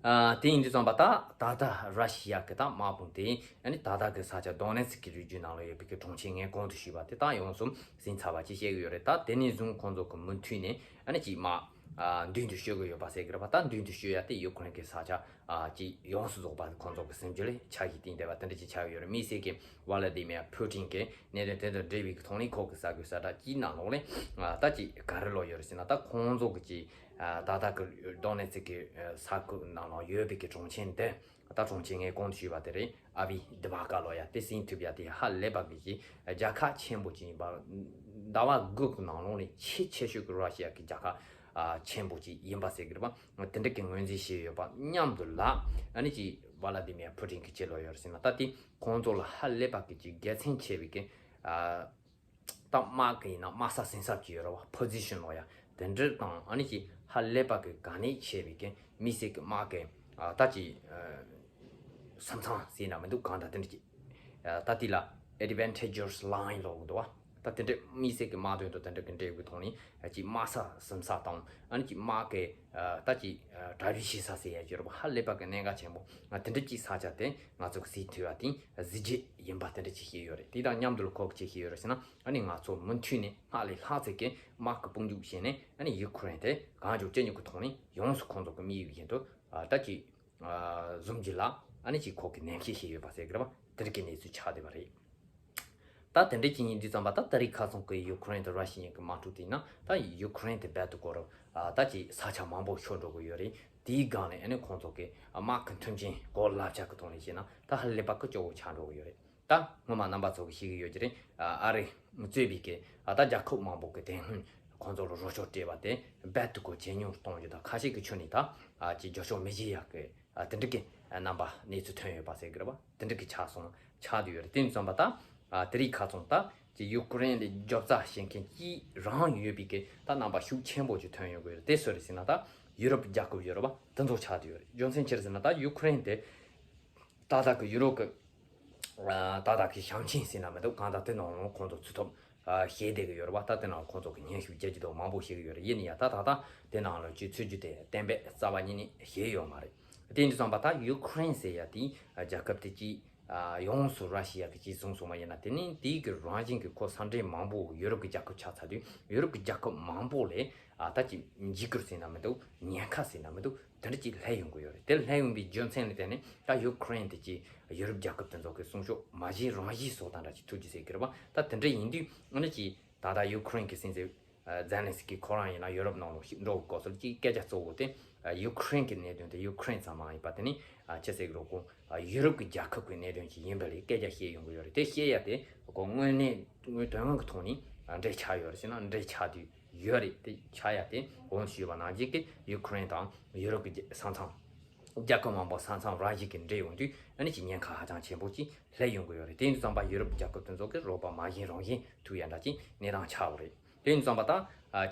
ཨ་དེ་ཡིན་དུས་ཙམ་པ་ད་ད་ལྟ་ར་ཤི་ཡ་གི་ད་དམག་དཔུང་དེ་ཨ་ནི་ད་ལྟ་གི་ས་ཆ་དོ་ནེ་སི་ཀི་རི་ཇན་ནང་ལ་ཡོད་པའི་གི་གྲོང་ཁྱེར་ངས་གོང་དུ་ཞུས་པ་དེ་ད་ཡོངས་སུ་ཟིན་ཚར་བ་ཅིག་བཤད་གི་ཡོད་རེད། ད་དེ་ནས་བཟུང་ཁོང་ཚོ་གི་མུ་མཐུད་ནས་ཨ་ནི་ཅིག་དམག་ཨ་མདུན་དུ་སྐྱོད་གི་ཡོད་པ་ཟེར་གི་རེད་པ། ད་མདུན་དུ་སྐྱོད་ཡ་དེ་ཡུ་ཀེ་རེན་གི་ས་ཆ་ཨ་ཅིག་ཡོངས་སུ་རྫོགས་པ་ཁོང་ཚོ་གི་སེམས་རྒྱུད་ལ་ཆ་ཞིག་བསྟན་བསྡད་པ་དེ་འདྲ་ཅིག་ཆགས་ཀྱི་ཡོད་རེད། དམིགས་བསལ་གྱི་ཝ་ལ་ཏི་མིར་ཕུ་ཏིན་གྱི་གནད་དོན་དེ་དང་འབྲེལ་བའི་ཐོག་ནས་ཁོ་གི་གསར་འགོད་གསལ་བསྒྲགས་ཀྱི་ནང་ལོགས་ནས་ཨ་ད་ཅིག་ག་རེ་ལབ་ཡོད་རེད་ཟེར་ན། ད་ཁོང་ཚོ་གི་ཅིག་ཨ་ད་ལྟ་གི་དོ་ནེ་སི་ཀི་ས་ཁུལ་ནང་ལ་ཡོད་པའི་གི་གྲོང་ཁྱེར་དེ་ད་གྲོང་ཁྱེར་ངས་གོང་དུ་ཞུས་པ་དེ་རེད། ཨ་བི་དི་བྷ་ཀ་ལོ་ཡ་དེ་ཟིན་ཐུབ་ཡ་དེ་ཧ་ལས་པ་གི་ཅིག་རྒྱལ་ཁ་ཆེན་པོ་ཅིག་ཡིན་པ། ཟླ་བ་དགུ་གི་ནང་ལོགས་ནས་ཆེས་ཆེ་ཤོས་ཀྱི་ར་ཤི་ཡ་གི་རྒྱལ་ཁ་ཨ་ཆེན་པོ་ཅིག་ཡིན་པ་ཟེར་གི་རེད་པ། དེ་འདྲ་གི་ངོས་འཛིན་བྱས་ཡོད་པ་མཉམ་དུ་ལ་ཨ་ནི་ཅིག་ཝ་ལ་ཏི་མིར་ཕུ་ཏིན་གྱི་ཅི་ལབ་ཡོད་རེད་ཟེར་ན། ད་དེ་ཁོང་ཚོ་ལ་ཧ་ལས་པ་གི་ཅིག་དགེ་མཚན་ཆེ་བའི་གི་ཨ་ད་དམག་གི་ཡིན་ན་དམག་ས་ཟིན་ས་ཅིག་ཡོད་རེད་བ། པོ་ཟི་ཤན་ལབ་ཡ་དེ་འདྲ་དང་ཨ་ནི་ཅིག་ཧ་ལས་པ་གི་དཀའ་གནད་ཆེ་བའི་གི་དམིགས་བསལ་གི་དམག་གི་ཨ་ད་ཅིག་ཨ་ས་མཚམས་ཟེར་ན་མི་འདུག་གང་ལྟར་དེ་འདྲ་ཅིག་ཨ་ད་དེ་ལ་ཨེ་ཌི་ཝེན་ཊེ་ཇི་ཡས་ལའིན་ལབ་གི་འདུག་བ། ད་དེ་འདྲ་དམིགས་བསལ་གྱི་དམག་དོན་དང་དེ་འདྲ་གི་འབྲེལ་བའི་ཐོག་ནས་ཅིག་དམག་ས་ཟིན་ས་དང་ཨ་ནི་ཅིག་དམག་གི་ད་ཅིག་གྲ་སྒྲིག་བྱེད་ས་ཟེར་ཡ་ཅིག་ཡོད་རེད་པ། ཧ་ལས་པ་གི་གནད་འགག་ཆེན་པོ་དེ་འདྲ་ཅིག་ས་ཆ་དེ་ང་ཚོ་གི་ཟིན་ཐུབ་ཡ་དེ་གཟི་བརྗིད་ཡིན་པ་དེ་འདྲ་ཅིག་བཤད་ཡོད་རེད། དེ་དང་མཉམ་དུ་ལ་ཁོ་གི་ཅིག་བཤད་ཡོད་རེད་ཟེར་ན། ཨ་ནི་ང་ཚོ་མུ་མཐུད་ནས་སྔར་ལས་ལྷག་ཙམ་གི་དམག་གི་དཔུང་འཇུག་བྱས་ནས་ཨ་ནི་ཡུ་ཀེ་རེན་དེ་གང་མགྱོགས་ཅི་མགྱོགས་གི་ཐོག་ནས་ཡོངས་སུ་ཁོང་ཚོ་གི་དམིགས་ཡུལ་བཞིན་དུ་ད་ཅིག་བཟུང་རྒྱུ་ལ་ཨ་ནི་ཅིག་ཁོ་གི་ནན་བཤད་བྱས་ཡོད་པ་ཟེར་གི་རེད་པ། དེ་འདྲ་གི་གནས་ཚུལ་ཆགས་བསྡད་པ་རེད། ད་དེ་འདྲ་ཅིག་ཡིན་དུས་ཙམ་པ་ད་ད་རེས་ཁ་སང་གི་ཡུ་ཀེ་རེན་དང་ར་ཤི་ཡའི་གི་དམག་འཁྲུག་དེ་ཡིན་ན་ད་ཡུ་ཀེ་རེན་དེ་རྦད་དེ་ཁོ་རང་ད་ཅིག་ས་ཆ་མང་པོ་ཤོར་འགྲོ་གི་ཡོད་རེད། དེའི་སྒང་ནས་ཨ་ནི་ཁོང་ཚོ་གི་དམག་གི་མཐུན་རྐྱེན་གོ་ལབ་ཆ་གི་ཐོག་ནས་བཤད་ན་ད་ཧ་ལས་པ་གི་སྐྱོ་བོ་ཆགས་འགྲོ་གི་ཡོད་རེད། ད་སྔོན་མ་རྣམ་པ་ཚོ་གི་ཤེས་ཀྱི་ཡོད་ཀྱི་རེད། ཨ་རི་གཙོས་པའི་གི་ཨ་ད་རྒྱལ་ཁབ་མང་པོ་གི་དེ་སྔོན་ཁོང་ཚོ་ལ་རོགས་སྐྱོར་སྤྲད་པ་དེ་རྦད་དེ་ཁོ་ཇེ་ཉུང་གཏོང་རྒྱུ་དང་ཁ་ཤས་ཀྱི་ཁྱོན་ནས་ད་ཨ་ཅིག་རྒྱབ་སྐྱོར་མི་བྱེད་ཡག་གི་ཨ་དེ་འདྲ་གི་རྣམ་པ་གནས་ཚུལ་ཐོན་ཡོད་པ་ཟེར་གི་རེད་པ། དེ་འདྲ་གི་ཆགས་སོང་ཆགས་བསྡད་ཡོད་རེད། དེ་ཡིན་ཙམ་པ་ད་ཨ་དེ་རིང་ཁ་སང་ད་ཅིག་ཡུ་ཀེ་རེན་ལ་རྒྱབ་རྩ་བྱེད་མཁན་གྱི་རང་ཡོད་པའི་གི་ད་རྣམ་པ་ཤུགས་ཆེན་པོ་ཅིག་ཐོན་ཡོང་གི་ཡོད་རེད། དེ་སུ་རེད་ཟེར་ན་ད་ཡུ་རོབ་རྒྱལ་ཁབ་ཡོད་རེད་པ། དེ་ཚོ་ཆགས་བསྡད་ཡོད་རེད། རྒྱུ་མཚན་ཅི་རེད་ཟེར་ན་ད་ཡུ་ཀེ་རེན་དེ་ད་ལྟ་གི་ཡུ་རོབ་གི་ཨ་ད་ལྟ་གི་བྱང་ཆིངས་ཟེར་ན་མི་འདུག་གང་ལྟར་དེ་ནང་ལ་ཁོང་ཚོ་ཚུད་ཐུབ་ཨ་བྱས་བསྡད་གི་ཡོད་རེད་པ། ད་དེ་ནང་ལ་ཁོང་ཚོ་གི་སྙན་ཞུ་རྒྱག་རྒྱུ་དང་མང་པོ་བྱེད་གི་ཡོད་རེད། ཡིན་ན་ཡང་ད་ད་ལྟ་དེ་ནང་ལ་ཅིག་ཚུད་རྒྱུ་དེ་གཏན་འབེབས་རྩ་བ་ཉིད་ནས་བྱས་ཡོད་མ་རེད། དེ་ཡིན་དུས་ཙམ་པ་ད་ཡུ་ཀེ་རེན་ཟེར་ཡ་དེ་རྒྱལ་ཁབ་དེ་ཅིག་ཨ་ཡོངས་སུ་ར་ཤི་ཡ་གི་ཅིག་བཟུང་སོང་བ་ཡིན་ན། དེ་ནི་དེའི་གི་རང་བཞིན་གི་ཁོ་ས་འབྲེལ་མང་པོ་ཡུ་རོབ་གི་རྒྱལ་ཁབ་ཆགས་ཚར་དུས་ཡུ་རོབ་གི་རྒྱལ་ཁབ་མང་པོ་ལས་ཨ་ད་ཅིག་འཇིགས་སྐུལ་ཟེར་ན་མི་འདུག་ཉེན་ཁ་ཟེར་ན་མི་འདུག་དེ་འདྲ་ཅིག་སླེབས་ཡོང་གི་ཡོད་རེད། དེ་སླེབས་ཡོང་པའི་རྒྱུ་མཚན་ལ་བརྟེན་ནས་ད་ཡུ་ཀེ་རེན་དེ་ཅིག་ཡུ་རོབ་རྒྱལ་ཁབ་དེ་ཚོ་གི་གསུང་ཤོག་མ་བཞེས་རང་བཞེས་བཟོ་སྟངས་འདྲ་ཅིག་ཐུག་རྒྱུ་ཟེར་གི་རེད་པ། ད་དེ་འདྲ་ཡིན་དུས་ཨ་ནི་ཅིག་ད་ལྟ་ཡུ་ཀེ་རེན་གི་སྲིད་འཛིན་ཨ་ཛེ་ལན་སི་ཀི་ཁོ་རང་ཡིན་ན་ཡུ་རོབ་ནང་ལ་ཞིག་འགྲོ་དགོས་སོགས་ཀྱི་སྐད་ཆ་གཙོ་བོ་དེ་ཨ་ཡུ་ཀེ་རེན་གྱི་གནད་དོན་དེ་ཡུ་ཀེ་རེན་ཙམ་མ་ཡིན་པ་དེ་ནི་ཨ་ཅི་ཟེར་གི་རེད། ཁོང་ཨ་ཡུ་རོབ་ཀྱི་རྒྱལ་ཁབ་ཀྱི་གནད་དོན་ཞིག་ཡིན་པ་ལས་སྐད་ཆ་བཤད་ཡོང་གི་ཡོད་རེད། དེ་བཤད་ཡ་དེ་ཁོང་དངོས་གནས་དངོས་དོན་དངོས་ཀྱི་ཐོག་ནས་ཨ་འདྲ་ཆགས་ཡོད་རེད་ཟེར་ན་འདྲ་ཆགས་དུས་ཡོད་རེད། དེ་ཆགས་ཡ་དེ་གོང་ཞུས་པ་ནང་བཞིན་གྱི་ཡུ་ཀེ་རེན་དང་ཡུ་རོབ་ཀྱི་ས་མཚམས་ རྒྱལ་ཁབ་མང་པོ་ས་མཚམས་རང་བཞིན་གྱི་འདྲེས་ཡོང་དུས་ཨ་ནི་ཅིག་ཉེན་ཁ་ཧ་ཅང་ཆེན་པོ་ཅིག་སླེབས་ཡོང་གི་ཡོད་རེད། དེ་ཡིན་དུས་ཙམ་པ་ཡུ་རོབ་རྒྱལ་ཁབ་དེ་ཚོ་གི་རོགས་པ་མ་བྱིན་རང་བྱིན་ཐུག་ཡ་འདྲ་ཅིག་གནས་སྟངས་ཆགས་ཡོད་རེད། དེ་ཡིན་དུས་ཙམ་པ་ད་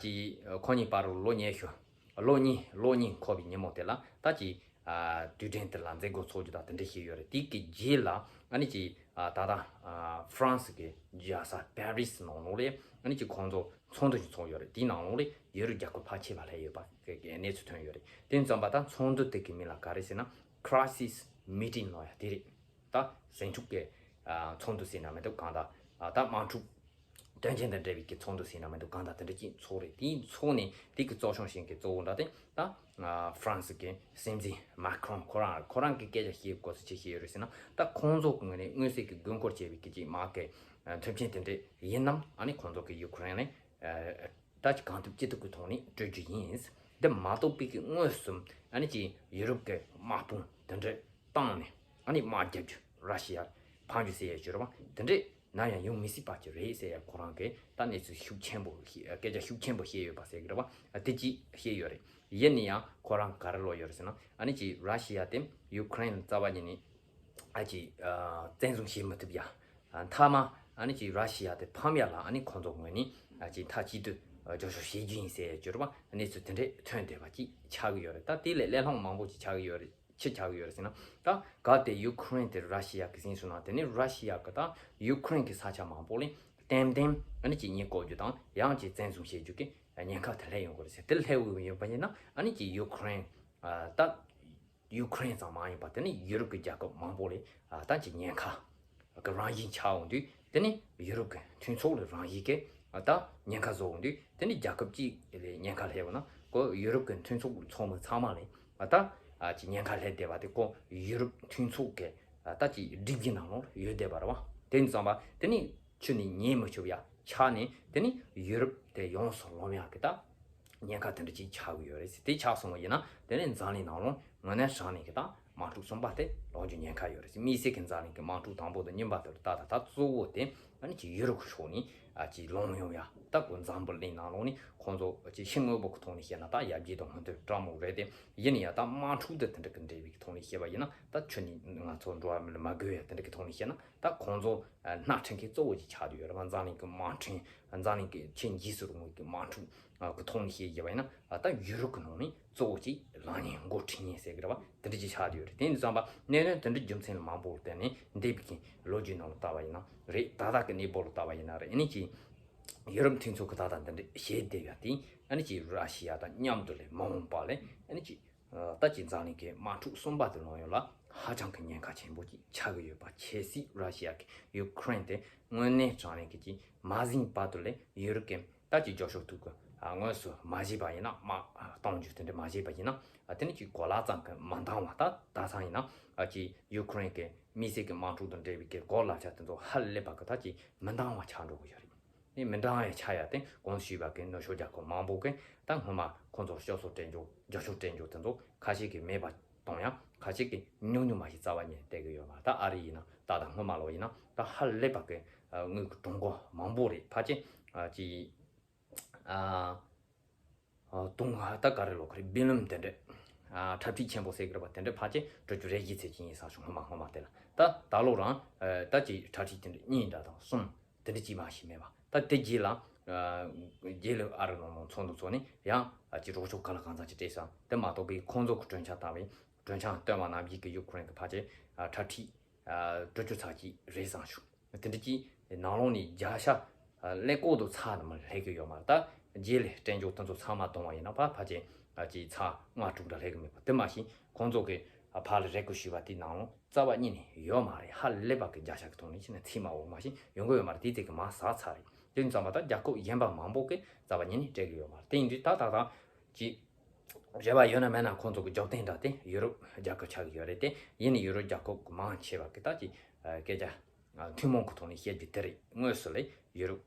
ཅིག་ཁོ་གཉིས་བར་ལོ་ཉེ་ཤོས། ལོ་གཉིས་ལོ་གཉིས་འཁོར་བའི་ཉིན་མོ་དེ་ལ་ད་ཅིག་དུས་དྲན་དེ་ལ་མཛད་སྒོ་ཚོགས་རྒྱུ་དང་དེ་འདྲ་བྱས་ཡོད་རེད། དེ་གི་རྗེས་ལ་ཨ་ནི་ཅིག་ད་ལྟ་ཧྥ་རན་སི་གི་རྒྱལ་ས་པེ་རི་སི་ནང་ལོགས་ལ་ཨ་ནི་ཅིག་ཁོང་ཚོ་ཚོགས་འདུ་ཞིག་ཚོགས་ཡོད་རེད། དེའི་ནང་ལོགས་ལ་ཡུ་རོབ་རྒྱལ་ཁབ་ཕལ་ཆེ་བ་སླེབས་ཡོད་པ་གི་གནས་ཚུལ་ཐོན་ཡོད་རེད། དེ་ཙམ་པ་ད་ཚོགས་འདུ་དེ་གི་མིང་ལ་ག་རེ་ཟེར་ན་crisis meeting ལབ་ཡ་དེ་རེད། ད་ཟིང་འཁྲུག་གི་ཚོགས་འདུ་ཟེར་ན་མི་འདུག་གང་ལྟར་ད་དམག་འཁྲུག་དོན་རྐྱེན་དང་འབྲེལ་བའི་གི་ཚོགས་འདུ་ཟེར་ན་མི་འདུག་གང་ལྟར་དེ་འདྲ་ཅིག་ཚོགས་རེད། དེའི་ཚོགས་ནས་དེ་གི་གཙོ་སྐྱོང་བྱེད་མཁན་གཙོ་བོ་འདྲ་དེ་ད་ཧྥ་རན་སི་གི་སྲིད་འཛིན་མཱ་ཁི་རོང་ཁོ་རང་ཁོ་རང་གི་སྐད་ཆ་བཤད་དགོས་ས་ཆེ་ཤོས་ཡོད་རེད་ཟེར་ན། ད་ཁོང་ཚོ་གི་ངོས་ནས་མངོན་གསལ་གྱི་དགོས་མཁོར་བྱས་པའི་གི་ཅིག་དམག་གི་མཐུན་རྐྱེན་དེ་འདྲ་ཡིན་ནམ། ཨ་ནི་ཁོང་ཚོ་གི་ཡུ་ཁུ་རེན་ནས་ད་ཅིག་གང་ཐུབ་ཅི་ཐུབ་ཀྱི་ཐོག་ནས་སྤྲོད་རྒྱུ་ཡིན། འདི་མ་གཏོགས་པའི་གི་དངོས་སུ་ཨ་ནི་ཅིག་ཡུ་རོབ་ཀྱི་དམག་དཔུང་དེ་འདྲ་བཏང་ནས་ཨ་ནི་དམག་རྒྱབ་རྒྱུ་ར་ཤི་ཡར་ཕམ་རྒྱུ་ཟེར་ཡ་བྱོས་ར་བ་དེ་འདྲས་ནམ་ཡང་ཡོང་མི་སྲིད་པ་ཅིག་རེད་ཟེར་ཡ་ཁོ་རང་གིས་ད་གནས་ཚུལ་ཤུགས་ཆེན་པོ་ཞིག་སྐད་ཆ་ཤུགས་ཆེན་པོ་བཤད་ཡོད་པ་ཟེར་གི་ར་བ་དེ་ཅིག་བཤད་ཡོད་རེད། ཡིན་ན་ཡང་ཁོ་རང་ག་རེ་ལབ་ཡོད་རེད་ཟེར་ན་ཨ་ནི་ཅིག་ར་ཤི་ཡ་དེ་ཡུ་ཁུ་རེན་རྩ་བ་ཉིད་ནས་ཨ་ཅིག་བཙན་བཟུང་བྱེད་མི་ཐུབ་ཡ། མཐའ་མ་ཨ་ནི་ཅིག་ར་ཤི་ཡ་དེ་ཕམ་ཡ་ལ་ཨ་ནི་ཁོང་ཚོ་ངོས་ནས་ཨ་ཅིག་མཐའ་གཅིག་ཏུ་རྒྱབ་སྐྱོར་བྱེད་རྒྱུ་ཡིན་ཟེར་གྱུར་པ་གནས་ཚུལ་དེ་འདྲས་ཐོན་བསྡད་པ་ཅིག་ཆགས་ཀྱི་ཡོད་རེད། ད་དེ་ལས་གླེང་སློང་མང་པོ་ཅིག་ཆགས་ཀྱི་ཡོད་རེད། ཅི་ཆགས་ཀྱི་ཡོད་རེད་ཟེར་ན། ད་གལ་ཏེ་ཡུ་ཁུ་རེན་དེ་ར་ཤི་ཡ་གི་ཟིན་སོང་ན་དེ་ནི་ར་ཤི་ཡ་གི་ད་ཡུ་ཁུ་རེན་གི་ས་ཆ་མང་པོ་ལ་ཏན་ཏན་ཨ་ནི་ཅིག་ཉེན་བཀོལ་རྒྱུ་དང་ཡང་ཅིག་བཙན་བཟུང་བྱེད་རྒྱུ་གི་ཉེན་ཁ་དེ་སླེབས་ཡོང་གི་རེད་ཟེར། དེ་སླེབས་ཡོང་པ་ཡིན་ན་ཨ་ནི་ཅིག་ཡུ་ཁུ་རེན་ད་ཡུ་ཁུ་རེན་ཙམ་མ་ཡིན་པར་དེ་ནི་ཡུ་རོབ་ཀྱི་རྒྱལ་ཁབ་མང་པོ་ལ་ཨ་ད་ཅིག་ཉེན་ཁ་གི་རང་བཞིན་ཆགས་འོང་དུས་དེ་ནི་ཡུ་རོབ་ཀྱི་མཐུན་ཚོགས་ལ་རང་བཞིན་གྱི་ཨ་ད་ཉེན་ཁ་བཟོ་འོང་དུས་དེ་ནི་རྒྱལ་ཁབ་གཅིག་ལ་ཉེན་ཁ་སླེབས་ན་ཁོ་ཡུ་རོབ་ཀྱི་མཐུན་ཚོགས་ཚོགས་མི་ཚང་མ་ལ་ཨ་ད་ཨ་ཅིག་ཉེན་ཁ་སླེབས་བསྡད་པ་དེ་ཁོ་ཡུ་རོབ་མཐུན་ཚོགས་ཀྱི་ཨ་ད་ཅིག་སྒྲིག་གཞི་ནང་ལོགས་ཡོད་བསྡད་པ་རེད་བ། དེ་ཙམ་པ་དེ་ནི་ཁྱོན་ནས་ཉན་མི་ཆོག་ཡ་ཆགས་ནས་དེ་ནི་ཡུ་རོབ་དེ་ཡོངས་སུ་ལོམ་ཡག་གི་ད་ཉེན་ཁ་དེ་འདྲ་ཅིག་ཆགས་ཀྱི་ཡོད་རེད་ཟེར། དེ་ཆགས་སོང་བ་ཡིན་ན་དེ་ནི་འཛམ་གླིང་ནང་ལོགས་དངོས་གནས་དྲང་གནས་ཀྱི་ད་དམག་འཁྲུག་གསུམ་པ་དེ་ལོག་རྒྱུ་ཉེན་ཁ་ཡོད་རེད་ཟེར། དམིགས་བསལ་གྱི་འཛམ་གླིང་གི་དམག་འཁྲུག་དང་པོ་དང་གཉིས་པ་དེ་ལ་ད་ད་ད་གཙོ་བོ་དེ་ཨ་ནི་ཅིག་ཡུ་རོབ་ཀྱི་ཕྱོགས་ནས་ཨ་ཅིག་ལོམ་ཡོང་ཡ། ད་ཁོ་འཛམ་བུ་གླིང་ནང་ལོགས་ནས་ཁོང་ཚོ་ཅིག་ཕྱི་དངོས་པོ་གི་ཐོག་ནས་བཤད་ན་ད་ཡར་རྒྱས་དང་སྔོན་ཐོན་སྤྲ་མོ་རེད་དེ། ཡིན་ན་ཡང་ད་དམག་འཁྲུག་དེ་དེ་འདྲ་གི་འབྲེལ་བའི་ཐོག་ནས་བཤད་པ་ཡིན་ན་ད་ཁྱོན་ནས་ང་ཚོ་འགྲོ་བ་མི་ལ་མ་དགོས་ཡ་དེ་འདྲ་གི་ཐོག་ནས་བཤད་ན་ད་ཁོང་ཚོ་སྣ་ཁྲིད་མཁན་གཙོ་བོ་ཅིག་ཆགས་བསྡད་ཡོད་རེད་བ། འཛམ་གླིང་གི་དམག་འཁྲུག་འཛམ་གླིང་གི་ཆེས་འཇིགས་སུ་རུང་བའི་དམག་འཁྲུག་གི་ཐོག་ནས་བཤད་བཞག་པ་ཡིན་ན་ད་ཡུ་རོབ་ཀྱི་ནང་ནས་གཙོ་བོ་ཅིག་ལངས་ཉན་མགོ་ཁྲིད་ཉན་ཟེར་གི་རེད་བ། དེ་འདྲ་ཅིག་ཆགས་བསྡད་ཡོད་རེད། དེ་ཡིན་དུས་ཙམ་པ་གནད་དོན་དེ་འདྲ་རྒྱུ་མཚན་ལ་མང་པོ་བརྟེན་ནས་འདས་པའི་གི་ལོ་རྒྱུས་ནང་ལ་ལྟ་བ་ཡིན་ན་རེད། ད་ལྟ་གི་གནས་བབ་ལ་ལྟ་བ་ཡིན་ན་རེད། ཨ་ནི་ཅིག་ཡུ་རོབ་མཐུན་ཚོགས་ཀྱི་ད་ལྟ་འདི་འདྲ་བྱས་བསྡད་ཡ་དེ་ཨ་ནི་ཅིག་ར་ཤི་ཡ་དང་མཉམ་དུ་ལས་མ་འོངས་པ་ལས་ཨ་ནི་ཅིག་ད་ཅིག་འཛམ་གླིང་གི་དམག་འཁྲུག་གསུམ་པ་དེ་ལོག་ཡོང་ལ་ཧ་ཅང་གི་ཉེན་ཁ་ཆེན་པོ་ཅིག་ཆགས་ཀྱི་ཡོད་པ། གལ་སྲིད་ར་ཤི་ཡ་གི་ཡུ་ཁུ་རེན་དེ་དངོས་གནས་དྲང་གནས་ཀྱི་ཅིག་མ་ཟིན་བར་དུ་ལས་ཡུ་རོབ་ཀྱི་ད་ཅིག་རྒྱབ་སྐྱོར་ཐུབ་ཀྱི་དངོས་སུ་མ་བྱས་པ་ཡིན་ན་དམག་གཏོང་རྒྱུ་དེ་འདྲ་མ་བྱས་པ་ཡིན་ན་དེ་ནི་ཅིག་གོ་ལ་ཙམ་གྱི་མ་འདང་བ། ད་ད་ཐེངས་ཡིན་ན་ཅིག་ཡུ་ཁུ་རེན་གྱི་དམིགས་བསལ་གྱི་དམག་འཁྲུག་དང་འབྲེལ་བའི་གི་གོ་ལ་ཆ་དེ་ཚོ་ཧ་ལས་པ་གི་ད་ཅིག་མི་འདང་བ་ཆགས་འགྲོ་གི་ཡོད་རེད། ནི་མི་འདང་བའི་ཆ་ཡ་དེ་གོང་ཞུས་པ་གི་ནུབ་ཕྱོགས་རྒྱལ་ཁབ་མང་པོ་གི་ད་སྔོན་མ་ཁོང་ཚོར་སྐྱོབ་གསོ་སྤྲད་འཇོག་རྒྱབ་སྐྱོར་སྤྲད་འཇོག་དེ་ཚོ་ཁ་ཤས་ཀྱིས་མེད་པ་གཏོང་ཡ། ཁ་ཤས་ཀྱིས་ཉུང་ཉུང་མ་ཞིག་རྩ་བ་ཉིད་སྟེར་གི་ཡོད་མ་རེད། ད་ཨ་རི་ཡིན་ན་ད་ད་སྔོན་མ་ལོ་ཡིན་ན་ད་ཧ་ལས་པ་གི་དངུལ་གྱི་གྲངས་འབོར་མང་པོ་རེད། ཕལ་ཆེར་ཅི་ཨ་དུང་ད་ག་རེ་ལོ་ག་རེ་བི་ལིམ་དེ་འདྲས་ཨ་འཁྲབ་ཁྲིད་ཆེན་པོ་ཟེར་གི་རེད་པ། དེ་འདྲས་ཕལ་ཆེར་དྲུག་ཅུ་རེ་བཞི་ཚད་ཅིག་ཡིན་ས་བྱུང་། སྔོན་མ་སྔོན་མ་དེ་ལ་ད་ད་ལོ་རང་ད་ཅི་འཁྲབ་ཁྲིད་དེ་འདྲས་གཉིས་འདྲ་དང་གསུམ་དེ་འདྲ་ཅིག་མ་ཞིག་མེད་པ། ད་དེ་རྗེས་ལ་རྗེས་ལ་ཨ་རི་ནང་ལ་ཚོགས་འདུ་ཚོགས་ནས་ཡང་ཅིག་རོགས་སྐྱོར་ག་ལ་གང་འཚམ་ཅིག་སྤྲད་ས། དེ་མ་གཏོགས་པའི་ཁོང་ཚོ་གི་གྲོས་འཆར་ལྟ་བའི་གྲོས་འཆར་བཏོན་པ་ནང་བཞིན་གྱི་ཡུ་ཁུ་རེན་གྱི་ཕལ་ཆེར་འཁྲབ་ཁྲིད་དྲུག་ཅུ་ཚད་ཅིག་རེད་བསམ་བྱུང་། དེ་འདྲ་ཅིག་ནང་ལོགས་ནས་བརྒྱ་ཆ་ཀླད་ཀོར་དུ་ཚར་ནས་མར་སླེབས་ཀྱི་ཡོད་མ་རེད། ད་རྗེས་ལ་སྤྲད་འཇོག་དེ་ཚོ་ཚང་མ་བསྡོམས་པ་ཡིན་ན་ཕ་ཕལ་ཆེར་ཅིག་ཚར་ལྔ་དྲུག་འདྲ་སླེབས་ཀྱི་མེད་པ། དེ་མ་ཞིག་ཁོང་ཚོ་གི་ཕར་ལ་རེ་སྐུལ་ཞུས་པ་དེའི་ནང་ལོགས་རྩ་བ་ཉིད་ནས་ཡོད་མ་རེད། ཧ་ལས་པ་གི་བརྒྱ་ཆ་གི་ཐོག་ནས་ཕྱིན་ན་ཚད་མ་འོག་མ་ཞིག་ཡོང་གི་ཡོད་མ་རེད། དེའི་ཚད་ཀྱི་མར་ཟག་ཚར་རེད། དེ་ཡིན་ཙམ་པ་ད་རྒྱལ་ཁབ་གཞན་པ་མང་པོ་གིས་རྩ་བ་ཉིད་ནས་སྤྲད་ཀྱི་ཡོད་མ་རེད། དེ་ཡིན་དུས་ད་ད་ད་ཅིག་རེ་བ་ཡོད་ན་མེད་ན་ཁོང་ཚོ་གི་རྒྱབ་རྟེན་འདྲ་དེ་ཡུ་རོབ་རྒྱལ་ཁབ་ཆགས་ཀྱི་ཡོད་རེད་དེ། ཡིན་ནའི་ཡུ་རོབ་རྒྱལ་ཁབ་གི་མང་ཆེ་བ་གི་ད་ཅིག་སྐད་ཆ་ཐུན་མོང་གི་ཐོག་ནས་བཤད་རྒྱུ་དེ་རེད། དངོས་སུ་ལས་ཡུ་རོབ་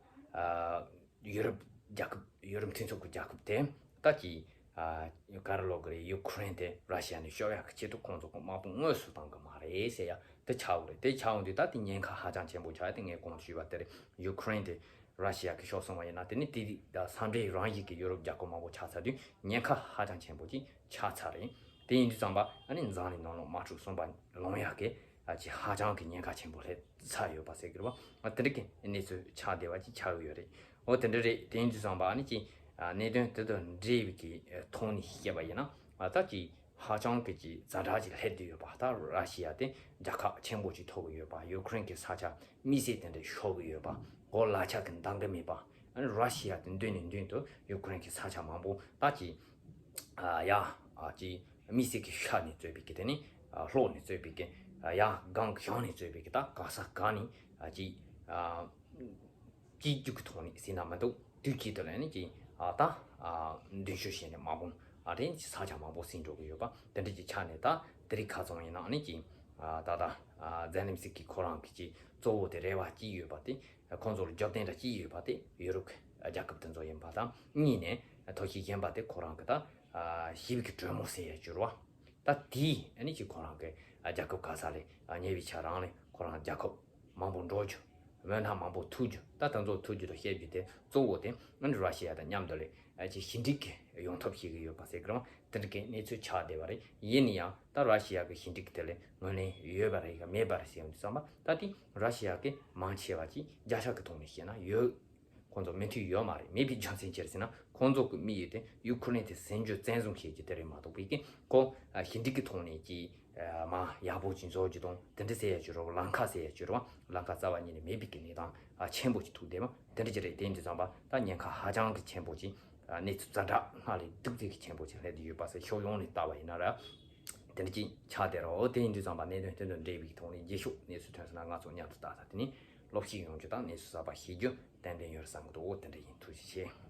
ཡུ་རོབ་རྒྱལ་ཁབ་ཡུ་རོབ་མཐུན་ཚོགས་ཀྱི་རྒྱལ་ཁབ་དེ་ད་ཅིག་ག་རེ་ལབ་དགོས་རེད། ཡུ་ཁུ་རེན་དེ་ར་ཤི་ཡ་ནས་ཤོར་ཡག་གི་ཆེད་དུ་ཁོང་ཚོ་གི་དམག་དཔུང་དངོས་སུ་བཏང་གི་མ་རེད་ཟེར་ཡ་དེ་ཆགས་ཡོད་རེད། དེ་ཆགས་ཡོང་དུས་ད་དེ་ཉེན་ཁ་ཧ་ཅང་ཆེན་པོ་ཆགས་ཡ་དེ་ངས་གོང་དུ་ཞུས་པ་དེ་རེད། ཡུ་ཁུ་རེན་དེ་ར་ཤི་ཡ་གི་ཤོར་སོང་བ་ཡིན་ན་དེ་ནི་དེ་ད་ས་འབྲེལ་རང་བཞིན་གྱི་ཡུ་རོབ་རྒྱལ་ཁབ་མང་པོ་ཆགས་ཚར་དུས་ཉེན་ཁ་ཧ་ཅང་ཆེན་པོ་ཅིག་ཆགས་ཚར་རེད། དེ་ཡིན་དུས་ཙམ་པ་ཨ་ནི་འཛམ་གླིང་ནང་ལོགས་དམག་འཁྲུག་གསུམ་པ་ལངས་ཡག་གི་ཨ་ཅིག་ཧ་ཅང་གི་ཉེན་ཁ་ཆེན་པོ་སླེབས་ཚར་ཡོད་པ་ཟེར་གི་རེད་བ། ཨ་དེ་འདྲ་གི་གནས་ཚུལ་ཆགས་བསྡད་པ་ཅིག་ཆགས་ཀྱི་ཡོད་རེད། འོ་དེ་འདྲ་རེད། དེ་ཡིན་དུས་ཙམ་པ་ཨ་ནི་ཅིག་ཨ་གནད་དོན་དེ་དང་འབྲེལ་བའི་གི་ཐོག་ནས་བཤད་པ་ཡིན་ན་ཨ་ད་ཅིག་ཧ་ཅང་གི་ཅིག་ཛ་དྲག་ཅིག་སླེབས་བསྡད་ཡོད་པ། ད་ར་ཤི་ཡ་དེ་རྒྱལ་ཁ་ཆེན་པོ་ཅིག་ཐོབ་ཀྱི་ཡོད་པ། ཡུ་ཀེ་རེན་གྱི་ས་ཆ་དམིགས་བསལ་དེ་འདྲ་ཤོར་གྱི་ཡོད་པ། འོ་ལག་ཆ་གི་འདང་གི་མེད་པ། ཨ་ནི་ར་ཤི་ཡ་དེ་མདུན་ནས་མདུན་དུ་ཡུ་ཀེ་རེན་གྱི་ས་ཆ་མང་པོ་ད་ཅིག་ཨ་ཡ་ཨ་ཅིག་དམིགས་བསལ་གྱི་ཤར་ནས་རྩོད་པའི་གི་དེ་ནི་ཨ་ལྷོ་ནས་རྩོད་པའི་གི་ཨ་ཡ་སྒང་གི་བྱང་ནས་རྩོད་པའི་གི་ད་ག་ས་ག་ནས་ཨ་ཅིག་ཨ། སྐྱིད་རྒྱུ་གི་ཐོག་ནས་ཟིན་ན་མི་འདུག་དུས་གཅིག་ཏུ་ལ་ནི་ཅིག་ཨ་ད་ཨ་མདུན་ཤོག་བྱས་ནས་དམག་དཔུང་ཨ་རེ་ས་ཆ་མང་པོ་ཟིན་འགྲོ་གི་ཡོད་པ། དེ་འདྲ་ཅིག་ཆགས་ནས་ད་དེ་རིང་ཁ་སང་ཡིན་ན་ནི་ཅིག་ཨ་ད་ད་ཨ་ཛེ་ལན་སི་ཀི་ཁོ་རང་གི་ཅིག་གཙོ་བོ་དེ་རེ་བ་ཅིག་ཡོད་པ་དེ། ཁོང་ཚོར་རྒྱབ་རྟེན་འདྲ་ཅིག་ཡོད་པ་དེ་ཡུ་རོབ་ཀྱི་རྒྱལ་ཁབ་དེ་ཚོ་ཡིན་པ་དང་། གཉིས་ནས་ཐབས་ཤེས་གཞན་པ་དེ་ཁོ་རང་གི་ད་ཨ་ཞི་བའི་གི་གྲོས་མོལ་ཟེར་ཡ་གྱུར་བ། ད་དེས་ཨ་ནི་ཅིག་ཁོ་རང་གི་ཨ་རྒྱལ་ཁབ་ག་ས་ལས་ཨ་ཉེ་བའི་ཆ་རང་ལས་ཁོ་རང་རྒྱལ་ཁབ་མང་པོ་འགྲོ་རྒྱུ། མི་སྣ་མང་པོ་ཐུག་རྒྱུ། ད་དེ་ཚོ་ཐུག་རྒྱུ་དང་བཤད་རྒྱུ་དེ་གཙོ་བོ་དེ་ཨ་ནི་ར་ཤི་ཡ་དང་མཉམ་དུ་ལས་ཨ་ཅིག་ཞི་འགྲིག་གི་ཡོང་ཐབས་བྱེད་ཀྱི་ཡོད་པ་ཟེར་གི་རེད་བ། དེ་འདྲ་གི་གནས་ཚུལ་ཆགས་བསྡད་པ་རེད། ཡིན་ན་ཡང་ད་ར་ཤི་ཡ་གི་ཞི་འགྲིག་གི་དེ་ལས་ངོས་ལེན་ཡོད་པ་རེད་ག་མེད་པ་རེད་ཟེར་ཡོང་དུས་ཙམ་པ། ད་དེ་ར་ཤི་ཡ་གི་མང་ཆེ་བ་ཅིག་བརྒྱ་ཆ་གི་ཐོག་ནས་བཤད་ན་ཡོད། ཁོང་ཚོ་མོས་མཐུན་ཡོད་མ་རེད། མེད་པའི་རྒྱུ་མཚན་ཅི་རེད་ཟེར་ན། ཁོང་ཚོ་གི་དམིགས་ཡུལ་དེ་ཡུ་ཁུ་རེན་དེ་ཟིན་རྒྱུ་བཙན་བཟུང་བྱེད་རྒྱུ་དེ་རེད་མ་གཏོགས་པའི་གི་ཁོ་ཞི་འགྲིག་གི་ཐོག་ནས་ཀྱི་མ་ཡག་པོ་ཅིག་བཟོ་རྒྱུ་དང་དེ་འདྲ་ཟེར་ཡ་ཅིག་རོགས། ལམ་ཁ་ཟེར་ཡ་ཅིག་རོགས། ལམ་ཁ་རྩ་བ་ཉིད་ནས་མེད་པའི་གི་གནས་སྟངས་ཆེན་པོ་ཅིག་ཐུག་བསྡད་པ་དེ་འདྲ་ཅིག་རེད། དེ་ཡིན་དུས་ཙམ་པ་ད་ཉེན་ཁ་ཧ་ཅང་གི་ཆེན་པོ་ཅིག་གནས་ཚུལ་ཛ་དྲག་སྔར་ལས་སྡུག་ཙམ་གྱི་ཆེན་པོ་ཅིག་སླེབས་བསྡད་ཡོད་པ་ཟེར། ཕྱོགས་ཡོངས་ནས་ལྟ་བ་ཡིན་ན་ར་དེ་འདྲ་ཅིག་ཆགས་བསྡད་རོགས། དེ་ཡིན་དུས་ཙམ་པ་གནད་དོན་དེ་དང་འབྲེལ་བའི་ཐོག་ནས་རྗེས་ཕྱོགས་གནས་ཚུལ་ཐོན་སོང་ན་ང་ཚོ་མཉམ་དུ་ལྟ་ས། དེ་ནི་སློབ་ཁྲིད་ཡོང་རྒྱུ་དང་གནས་ཚུལ་གསར་པ་ཤེས་རྒྱུ་ཏན་ཏན་ཡོད་བསམ་གི་འདུག་དེ་འདྲ་ཡིན། ཐུགས་རྗེ་ཆེ།